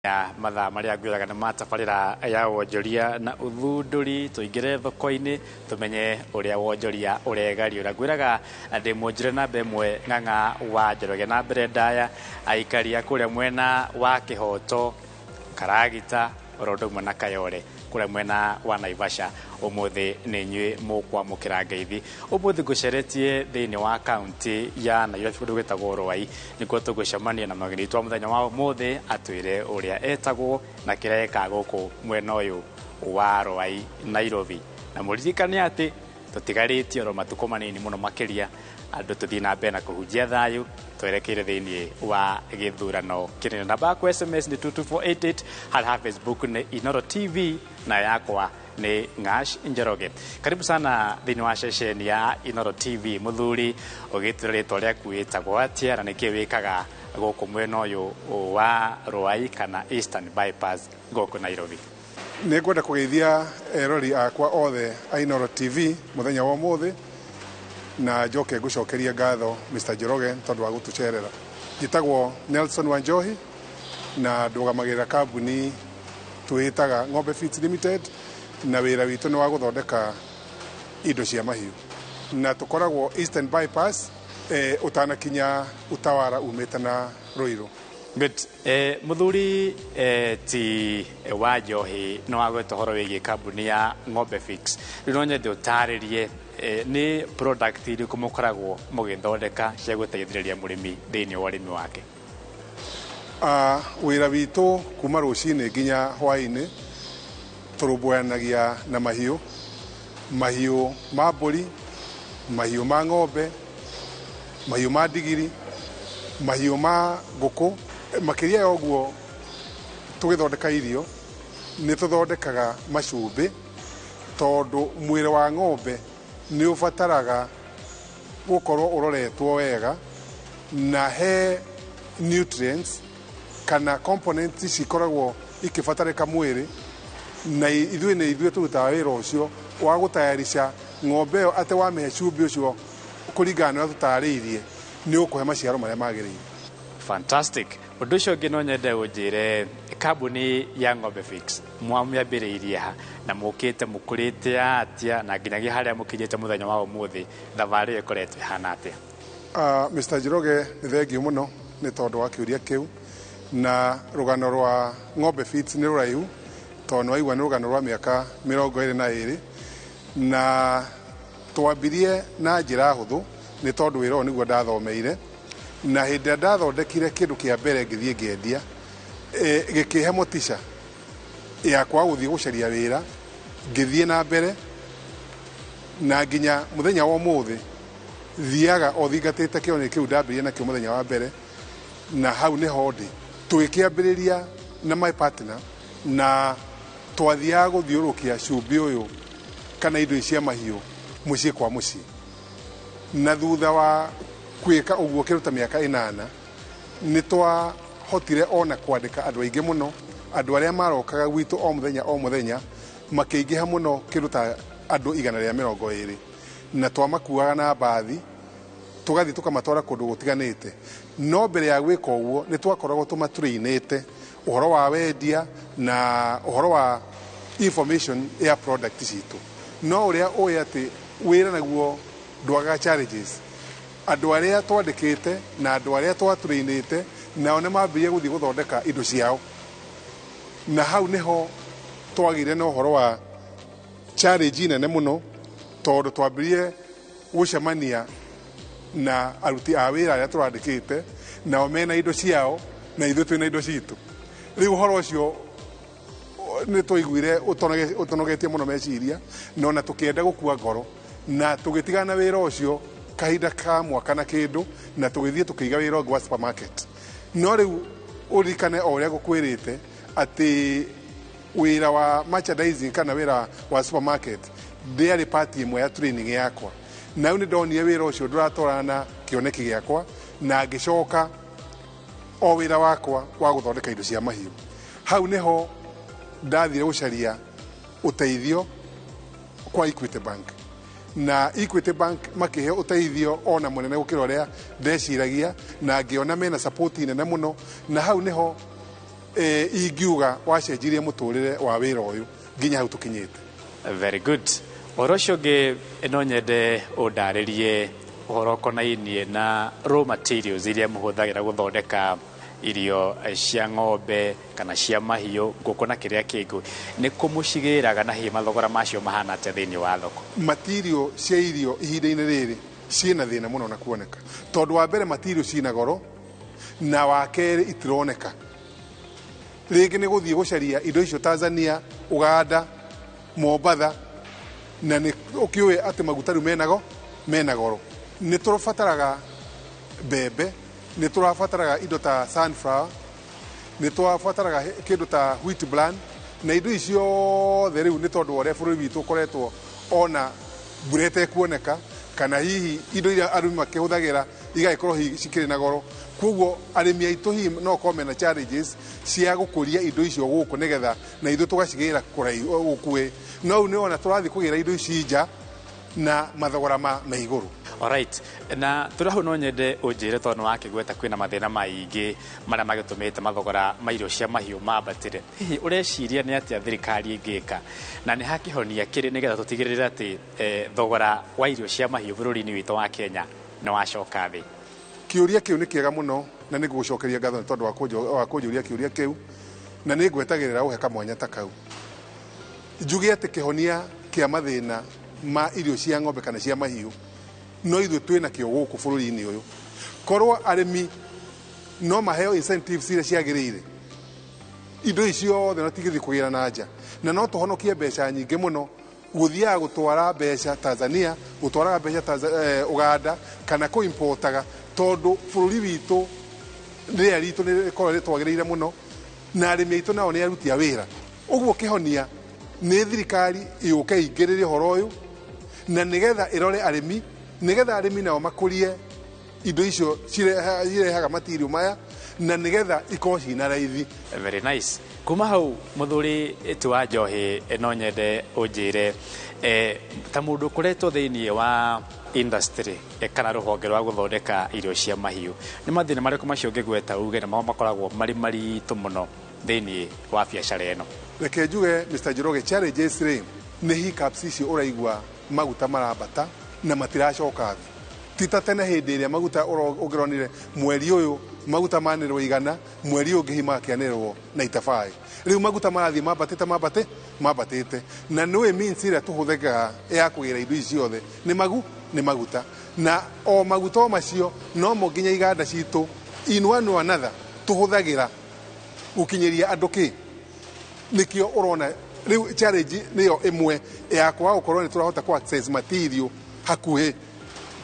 Ya mathaa marĩa ngwĩraga nĩ matabarĩra ya wonjoria na ũthundũri, tũingĩre thoko-inĩ tũmenye ũrĩa wonjoria ũregariũra. Ngwĩraga ndĩ mwonjore namba ĩmwe Ng'ang'a wa Njoroge. Na mbere ndaya aikari a kũrĩa mwena wa Kĩhoto, Karagita, oro ũndũ ũmwe na Kayore kũrĩa mwena wa Naivasha, ũmũthĩ nĩ inyuĩ mũkwamũkĩra ngeithi. Ũmũthĩ ngũceretie thĩinĩ wa kaunti ya Nairobi kũndũ gwĩtagwo Ruai, nĩkuo tũgũcemania na mũgeni witũ wa mũthenya wa ũmũthĩ atwĩre ũrĩa etagwo na kĩrĩa ekaga gũkũ mwena ũyũ wa Ruai, Nairobi. Na mũririkane atĩ tũtigarĩtie oro matukũ manini mũno makĩria andũ tũthiĩ na mbere na kũhunjia thayũ twerekeire thĩinĩ wa gĩthurano kĩnene. Namba yaku SMS nĩ 22488, harĩa ha Facebook nĩ Inoro TV na yakwa nĩ Ng'ash Njoroge. Karibu sana thĩinĩ wa ceceni ya Inoro TV. Mũthuri, ũgĩtwĩra rĩtwa rĩaku, wĩtagwo atĩa na nĩkĩ wĩkaga gũkũ mwena ũyũ wa Ruai kana Eastern Bypass gũkũ Nairobi? Nĩ ngwenda kũgeithia erori akwa othe a Inoro TV mũthenya wa ũmũthĩ, na njoke ngũcokerie ngatho, Mr Njoroge, tondũ wa gũtũcerera. Njĩtagwo Nelson Wanjohi na ndũgamagĩrĩra kambuni twĩtaga Ng'ombe Feeds Limited, na wĩra witũ nĩ wa gũthondeka indo cia mahiũ, na tũkoragwo Eastern Bypass, ũtanakinya Utawara umĩte na Ruiru. Good. Mũthuri ti wa Njohi, nĩ wagweta ũhoro wĩgiĩ kambuni ya Ng'ombe Fix. Rĩu no nyende ũtarĩrie nĩ product irĩkũ mũkoragwo mũgĩthondeka cia gũteithĩrĩria mũrĩmi thĩinĩ wa ũrĩmi wake? Wĩra witũ kuma rũcinĩ nginya hwaĩ-inĩ tũrũmbũyanagia na mahiũ, mahiũ ma mbũri, mahiũ ma ng'ombe, mahiũ ma ndigiri, mahiũ ma ngũkũ. Makĩria ya ũguo, tũgĩthondeka irio nĩ tũthondekaga macumbĩ, tondũ mwĩrĩ wa ng'ombe nĩ ũbataraga gũkorwo ũroretwo wega na he nutrients kana components cikoragwo ikĩbatarĩka mwĩrĩ, na ithuĩ nĩ ithuĩ tũrutaga wĩra ũcio wa gũtayarisha ng'ombe ĩyo atĩ wamĩhe cumbĩ ũcio kũringana na ũrĩa tũtarĩirie, nĩ ũkũhe maciaro marĩa magĩrĩire. Fantastic. Ũndũ ũcio ũngĩ, no nyende ũnjĩre kambuni ya Ng'ombe Fix mwamĩambĩrĩirie ha na mũkĩte mũkũrĩte atĩa na nginyagia harĩa mũkinyĩte mũthenya wa ũmũthĩ, thabarĩ ĩyo ĩkoretwo ĩhana atĩa? Mr Njoroge, nĩ thengiũ mũno nĩ tondũ wa kĩũria kĩu. Na rũgano rwa Ng'ombe Feeds nĩ rũraihu, tondũ nĩ waigua nĩ rũgano rwa mĩaka 22, na twambirie na njĩra hũthũ nĩ tondũ wĩra ũyũ nĩguo ndathomeire. Na hĩndĩ ĩrĩa ndathondekire kĩndũ kĩa mbere ngĩthiĩ ngĩendia, gĩkĩhe motisha ya kwaga gũthiĩ gũcaria wĩra. Ngĩthiĩ na mbere na nginya mũthenya wa ũmũthĩ thiaga o thingatĩte kĩoneki kĩu ndambĩrĩria nakĩo mũthenya wa mbere, na hau nĩho ndĩ. Tũgĩkĩambĩrĩria na my partner na twathiaga gũthiũrũrũkia cumbĩ ũyũ kana indo ici cia mahiũ mũciĩ kwa mũciĩ. Na thutha wa gwĩka ũguo kĩndũ ta mĩaka 8, nĩ twahotire ona kwandĩka andũ aingĩ mũno. Andũ arĩa marokaga gwitũ o mũthenya o mũthenya makĩingĩha mũno, kĩndũ ta andũ 120, na twamakuaga na mbathi tũgathiĩ tũkamatwara kũndũ gũtiganĩte. No mbere ya gwĩka ũguo nĩ twakoragwo tũmatũrĩinĩte ũhoro wa wendia na ũhoro wa information ya product citũ. No ũrĩa ũĩ atĩ wĩra naguo ndwagaga challenges. Andũ arĩa twandĩkĩte na andũ arĩa twatũrĩinĩte nao nĩ mambĩrĩria gũthiĩ gũthondeka indo ciao, na hau nĩho twagĩire na ũhoro wa challenge nene mũno, tondũ twambĩrĩrie gũcemania na aruti a wĩra arĩa tũrandĩkĩte nao mena indo ciao na ithuĩ twĩna indo citũ. Rĩu ũhoro ũcio nĩ twaiguire ũtonogetie mũno meciria, na ona tũkĩenda gũkua ngoro na tũgĩtigana na wĩra ũcio kahinda ka mwaka na kĩndũ, na tũgĩthiĩ tũkĩiga wĩra ũngĩ wa supermarket. No rĩu ũririkane o ũrĩa ngũkwĩrĩte atĩ wĩra wa merchandising kana wĩra wa supermarket ndĩarĩ part ĩmwe ya training yakwa, na rĩu nĩ ndonire wĩra ũcio ndũratwarana na kĩoneki gĩakwa, na ngĩcoka o wĩra wakwa wa gũthondeka indo cia mahiũ. Hau nĩho ndathire gũcaria ũteithio kwa Equity Bank, na Equity Bank makĩhe ũteithio ona mũnene gũkĩra ũrĩa ndeciragia, na ngĩona mena support nene mũno. Na hau nĩho ingiuga wacenjirie mũtũrĩre wa wĩra ũyũ nginya hau tũkinyĩte. Very good. Ũhoro ũcio ũngĩ no nyende ũndarĩrie ũhoro ũkonainie na raw materials iria mũhũthagĩra gũthondeka irio cia ng'ombe kana cia mahiũ, ngũkũ na kĩrĩa kĩngĩ. Nĩ kũ mũcigĩraga na hihi mathogora macio mahana atĩa thĩinĩ wa thoko? Material cia irio ihinda-inĩ rĩrĩ ciĩna thĩna mũno na kuoneka, tondũ wa mbere material ciĩna goro, na wa kerĩ itironeka. Rĩngĩ nĩ gũthiĩ gũcaria indo icio Tanzania, Uganda, Mombatha, na nĩ ũkĩũĩ atĩ maguta rĩu mena goro. Nĩ tũrabataraga mbembe, nĩ tũrabataraga indo ta sunflower, nĩ tũrabataraga kĩndũ ta wheat bran, na indo ici ciothe rĩu nĩ tondũ wa ũrĩa bũrũri witũ ũkoretwo ona mbura ĩtekuoneka, kana hihi indo iria arĩmi makĩhũthagĩra igagĩkorwo hihi cikĩrĩ na goro. Koguo arĩmi aitũ hihi no korwo mena challenges cia gũkũria indo icio gũkũ nĩgetha na ithuĩ tũgacigĩra kũraihu gũkuhĩ. No rĩu nĩwona tũrathiĩ kũgĩra indo ici nja na mathogora ma igũrũ. Alright. Na tũrĩ hau no nyende ũnjĩre, tondũ nĩ wakĩgweta kwĩna mathĩna maingĩ marĩa magĩtũmĩte mathogora ma irio cia mahiũ mambatĩre. Hihi ũreciria nĩ atĩa thirikari ĩngĩka na nĩ hakĩhonia kĩrĩ nĩgetha tũtigĩrĩre atĩ thogora wa irio cia mahiũ bũrũri-inĩ witũ wa Kenya nĩ wacoka thĩ? Kĩũria kĩu nĩ kĩega mũno na nĩ ngũgũcokeria ngatho nĩ tondũ wa kũnjũria kĩũria kĩu, na nĩ ngwetagĩrĩra ũhe kamwanya ta kau. Njuge atĩ kĩhonia kĩa mathĩna ma irio cia ng'ombe kana cia mahiũ no ithuĩ twĩna kĩo gũkũ bũrũri-inĩ ũyũ. Korwo arĩmi no maheo incentives iria ciagĩrĩire, indo ici ciothe no tigĩthiĩ kũgĩra na nja, na no tũhonokie mbeca nyingĩ mũno gũthiaga gũtwara mbeca Tanzania, gũtwaraga mbeca Uganda, kana kũimportaga, tondũ bũrũri witũ rĩera ritũ nĩ rĩkoragwo rĩtwagĩrĩire mũno, na arĩmi aitũ nao nĩ aruti a wĩra. Ũguo kĩhonia nĩ thirikari yũke ĩingĩrĩre ũhoro ũyũ, na nĩgetha ĩrore arĩmi, nĩgetha arĩmi nao makũrie indo icio cirehaga material maya, na nĩgetha ikorwo ciĩna raithi. Very nice. Kuma hau mũthuri ti wa Njohi, no nyende ũnjĩre ta mũndũ ũkoretwo thĩinĩ wa industry kana rũhonge rwa gũthondeka irio cia mahiũ, nĩ mathĩna marĩkũ macio ũngĩgweta uge nĩmo makoragwo marĩ maritũ mũno thĩinĩ wa biacara ĩno? Reke njuge Mr. Njoroge, challenges rĩ nĩ hiccups icio ũraigua maguta marambata na matiracoka thĩ. Ti ta tene hĩndĩ ĩrĩa maguta ũngĩronire mweri ũyũ maguta manĩrĩrwo 100, mweri ũyũ ũngĩ hihi magakĩanĩrĩrwo na itabaĩ. Rĩu maguta marathiĩ mambatĩte, mambatĩte, na nĩũĩ means ĩrĩa tũhũthĩkaga ya kũgĩra indo ici ciothe nĩ maguta, na o maguta o macio nomo nginya iganda citũ in one or another tũhũthagĩra gũkinyĩria andũ kĩ. Nĩkĩo ũrona rĩu challenge nĩyo ĩmwe ya kwaga gũkorwo nĩ tũrahota kũ access material hakuhĩ,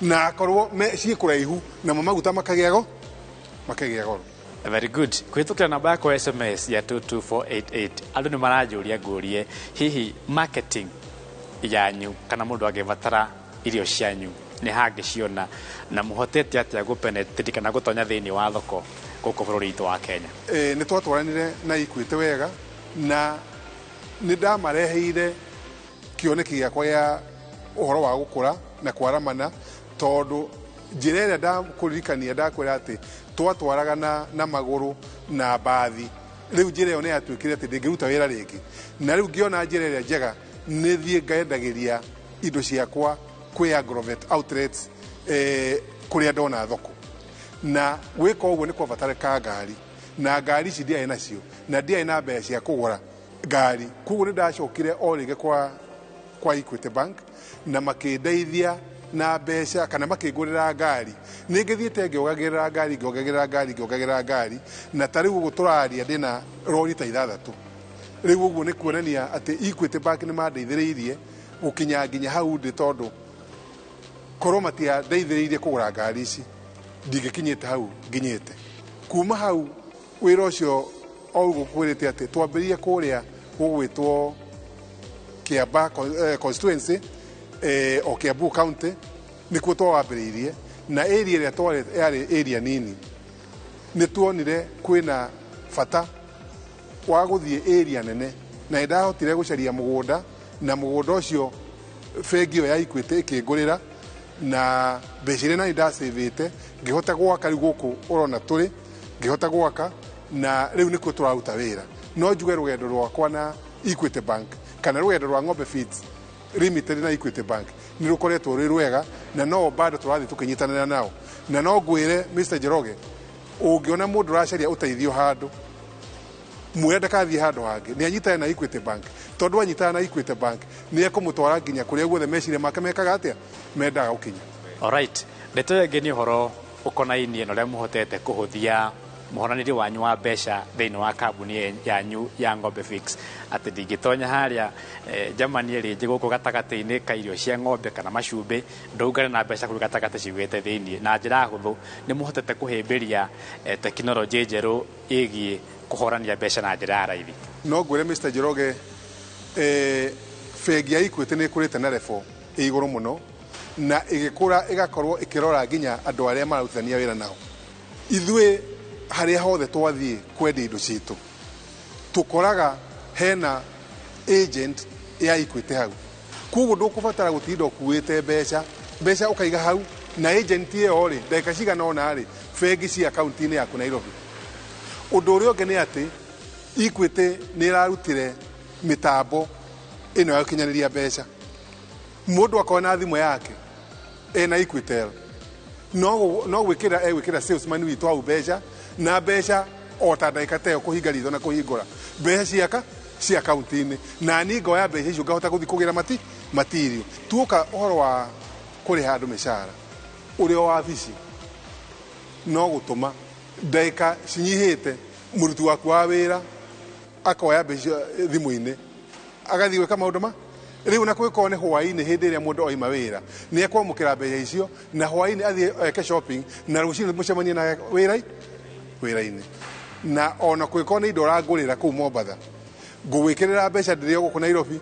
na akorwo ciĩ kũraihu namo maguta makagĩa goro. Very good. Kũhĩtũkĩra namba yakwa SMS ya 22488, andũ nĩ maranjũria ngũrie hihi marketing yanyu kana mũndũ angĩbatara irio cianyu nĩ hangĩciona, na mũhotete atĩa gũpenetrate kana gũtonya thĩinĩ wa thoko gũkũ bũrũri witũ wa Kenya? Nĩ twatwaranire na Equity wega, na nĩ ndamareheire kĩoneki gĩakwa gĩa ũhoro wa gũkũra na kwaramana, tondũ njĩra ĩrĩa ndakũririkania ndakwĩra atĩ twatwaraga na magũrũ na mbathi, rĩu njĩra ĩyo nĩ yatuĩkire atĩ ndĩngĩruta wĩra rĩngĩ, na rĩu ngĩona njĩra ĩrĩa njega nĩ thiĩ ngendagĩria indo ciakwa kwĩ Agrovet outlets, kũrĩa ndona thoko. Na gwĩka ũguo nĩ kwabatarĩka ngari, na ngari ici ndiarĩ nacio, na ndiarĩ na mbeca cia kũgũra ngari. Koguo nĩ ndacokire o rĩngĩ kwa Equity Bank, na makĩndeithia na mbeca kana makĩngũrĩra ngari. Nĩ ngĩthiĩte ngĩongagĩrĩra ngari, ngĩongagĩrĩra ngari, ngĩongagĩrĩra ngari, na ta rĩu ũguo tũraria ndĩna rori ta 6. Rĩu ũguo nĩ kuonania atĩ Equity Bank nĩ mandeithĩrĩirie gũkinya nginya hau ndĩ, tondũ korwo matiandeithĩrĩirie kũgũra ngari ici ndingĩkinyĩte hau nginyĩte. Kuma hau wĩra ũcio o ũguo kwĩrĩte atĩ twambĩrĩrie kũrĩa gũgwĩtwo Kiambaa constituency, o Kiambu County nĩkuo twawambĩrĩirie, na area ĩrĩa twarĩ yarĩ area nini. Nĩ tuonire kwĩna bata wa gũthiĩ area nene, na nĩ ndahotire gũcaria mũgũnda, na mũgũnda ũcio bengi ĩyo ya Equity ĩkĩngũrĩra, na mbeca iria nani ndacĩvĩte ngĩhota gwaka rĩu gũkũ ũrona tũrĩ, ngĩhota gwaka, Na rĩu nĩkuo tũraruta wĩra. No njuge rũgendo rwakwa na Equity Bank kana rũgendo rwa Ng'ombe Feeds Limited na Equity Bank nĩ rũkoretwo rwĩ rwega, na no bado tũrathiĩ tũkĩnyitanĩra nao. Na no ngwĩre Mr. Njoroge, ũngĩona mũndũ ũracaria ũteithio handũ, mwĩre ndakathiĩ handũ hangĩ, nĩ anyitane na Equity Bank, tondũ anyitana na Equity Bank nĩ ekũmũtwara nginya kũrĩa guothe meciria make mekaga atĩa, mendaga gũkinya. Alright, ndeto ĩyo ĩngĩ nĩ ũhoro ũkonainie na ũrĩa mũhotete kũhũthia mũhoranĩrie wanyu wa mbeca thĩinĩ wa kambuni yanyu ya Ng'ombe Fix, atĩ ndingĩtonya harĩa Germany ĩrĩ gũkũ gatagatĩ-inĩ ka irio cia ng'ombe kana macumbĩ, ndũngane na mbeca kũu gatagatĩ cigwĩte thĩinĩ. Na njĩra hũthũ nĩ mũhotete kũhĩmbĩria tekinoronjĩ njerũ ĩgiĩ kũhorania mbeca na njĩra ya raithi. No ngwĩre Mr. Njoroge, bengi ya Equity nĩ ĩkũrĩte na level ĩ igũrũ mũno, na ĩgĩkũra ĩgakorwo ĩkĩrora nginya andũ arĩa mararutithania wĩra nao. Ithuĩ harĩa hothe twathiĩ kwendia indo citũ, tũkoraga hena agent ya Equity hau, koguo ndũkũbatara gũtinda ũkuĩte mbeca, mbeca ũkaiga hau na agent ĩyo rĩ, ndagĩka cigana ũna rĩ, bengi ci akaunti-inĩ yaku Nairobi. Ũndũ ũrĩa ũngĩ nĩ atĩ Equity nĩ ĩrarutire mĩtambo ĩno ya gũkinyanĩria mbeca. Mũndũ akorwo na thimũ yake ena Equitel, no gwĩkĩra egwĩkĩra salesman witũ hau mbeca, na mbeca o ta ndagĩka ta ĩyo kũhinga ritho na kũhingũra mbeca ciaka cia akaunti-inĩ, na niĩ ngoya mbeca icio ngahota gũthiĩ kũgĩra material. Tuoka ũhoro wa kũrĩha andũ mĩcara, ũrĩ o wabici no gũtũma ndagĩka cinyihĩte, mũruti waku wa wĩra akoya mbeca thimũ-inĩ agathiĩ gwĩka maũndũ ma rĩu. Na kũngĩkorwo nĩ hwaĩ-inĩ, hĩndĩ ĩrĩa mũndũ oima wĩra, nĩ ekwamũkĩra mbeca icio na hwaĩ-inĩ athiĩ eke shopping, na rũcinĩ mũcemanie na wĩra-inĩ. Na ona kũngĩkorwo nĩ indo ũrangũrĩra kũu Mombatha, ngũgwĩkĩrĩra mbeca ndĩrĩ o gũkũ Nairobi,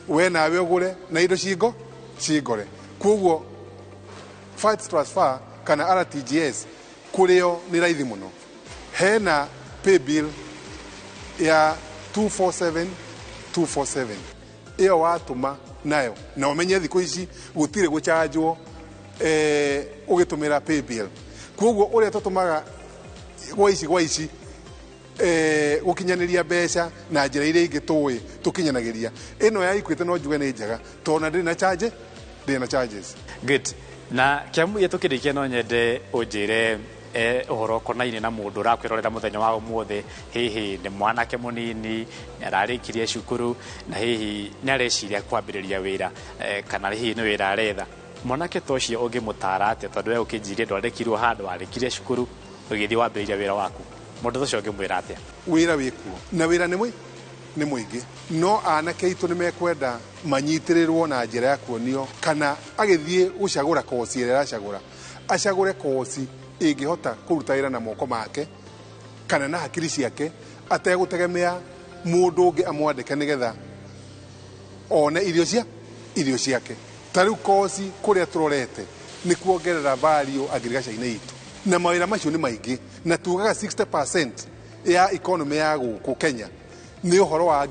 we nawe ũgũre na indo cingo cingore. Koguo funds transfer kana RTGS kũrĩo nĩ raithi mũno. Hena paybill ya 247 247, ĩyo watũma nayo, na ũmenye thikũ ici gũtirĩ gũchanjwo ũgĩtũmĩra paybill. Koguo ũrĩa tũtũmaga gwa ici gũkinyanĩria mbeca na njĩra iria ingĩ tũĩ tũkinyanagĩria, ĩno ya Equity no njuge nĩ njega, tondũ na ndĩrĩ na charge, ndĩrĩ na charges. Good. Na kĩamuia tũkĩrĩkia, no nyende ũnjĩre ũhoro ũkonainie na mũndũ ũrakwĩrorera mũthenya wa ũmũthĩ, hihi nĩ mwanake mũnini, nĩ ararĩkirie cukuru, na hihi nĩ areciria kwambĩrĩria wĩra, kana hihi nĩ wĩra aretha. Mwanake ta ũcio ũngĩmũtara atĩa? Tondũ we ũkĩnjirie ndwandĩkirwo handũ, warĩkirie cukuru ũgĩthiĩ wambĩrĩria wĩra waku. Mũndũ ũcio ũngĩmwĩra atĩa? Wĩra wĩkuo na wĩra nĩ mũingĩ, no anake aitũ nĩ mekwenda manyitĩrĩrwo na njĩra ya kuonio kana agĩthiĩ gũcagũra koci ĩrĩa aracagũra, acagũre koci ĩngĩhota kũruta wĩra na moko make kana na hakiri ciake, ategũtegemea mũndũ ũngĩ amwandĩke nĩgetha one irio ciake. Ta rĩu koci kũrĩa tũrorete nĩ kuongerera value agriculture-inĩ itũ, na mawĩra macio nĩ maingĩ, na tugaga 60% ya economy ya gũkũ Kenya nĩ ũhoro wa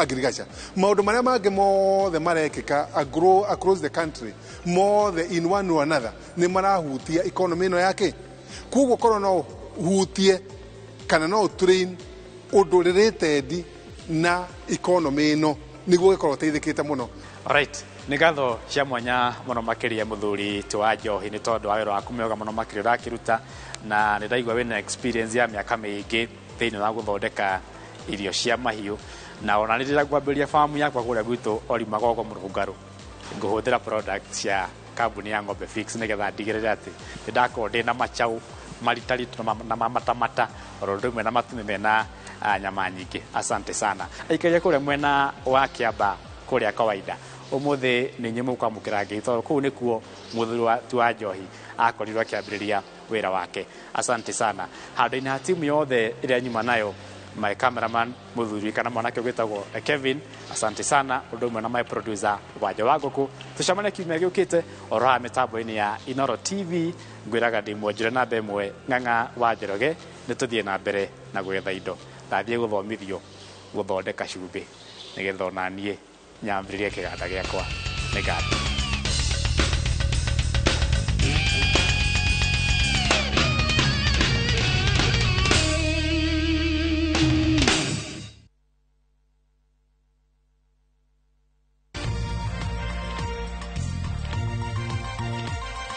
agriculture. Maũndũ marĩa mangĩ mothe marekĩka across the country, mothe in one or another nĩ marahutia economy ĩno yake. Koguo korwo no hutie kana no train ũndũ related na economy ĩno, nĩguo gĩkorwo ũteithĩkĩte mũno. Alright, nĩ ngatho cia mwanya mũno makĩria, mũthuri ti wa Njohi, nĩ tondũ wa wĩra waku mwega mũno makĩria ũrakĩruta, na nĩ ndaigua wĩna experience ya mĩaka mĩingĩ thĩinĩ wa gũthondeka irio cia mahiũ. Na ona nĩ ndĩrenda kwambĩrĩria famu yakwa kũrĩa gwitũ Ori Magogo Mũrũngarũ, ngũhũthĩra product cia kambuni ya Ng'ombe Fix, nĩgetha ndigĩrĩre atĩ nĩ ndakorwo ndĩna macaũ maritaritũ na mamatamata oro ũndũ ũmwe na matumbĩ mena nyama nyingĩ. Asante sana. Aikaria kũrĩa mwena wa Kĩamba kũrĩa kawaida, ũmũthĩ nĩ inyuĩ mũkwamũkĩra ngei, tondũ kũu nĩkuo mũthuri wa Njohi akorirwo akĩambĩrĩria wĩra wake. Asante sana. Handũ-inĩ ha timu yothe ĩrĩa nyuma nayo, my cameraman mũthuri kana mwanake ũgĩtagwo Kevin, asante sana, ũndũ ũmwe na my producer Wanja wa Ngũkũ. Tũcemanie kiumia gĩũkĩte oro haha mĩtambo-inĩ ya Inoro TV. Ngwĩraga ndĩ mwonjore namba ĩmwe Ng'ang'a wa Njoroge. Nĩ tũthiĩ na mbere na gwetha indo, ndathiĩ gũthomithio gũthondeka cumbĩ, nĩgetha ona niĩ nyambĩrĩrie kĩganda gĩakwa. Nĩ ngatho.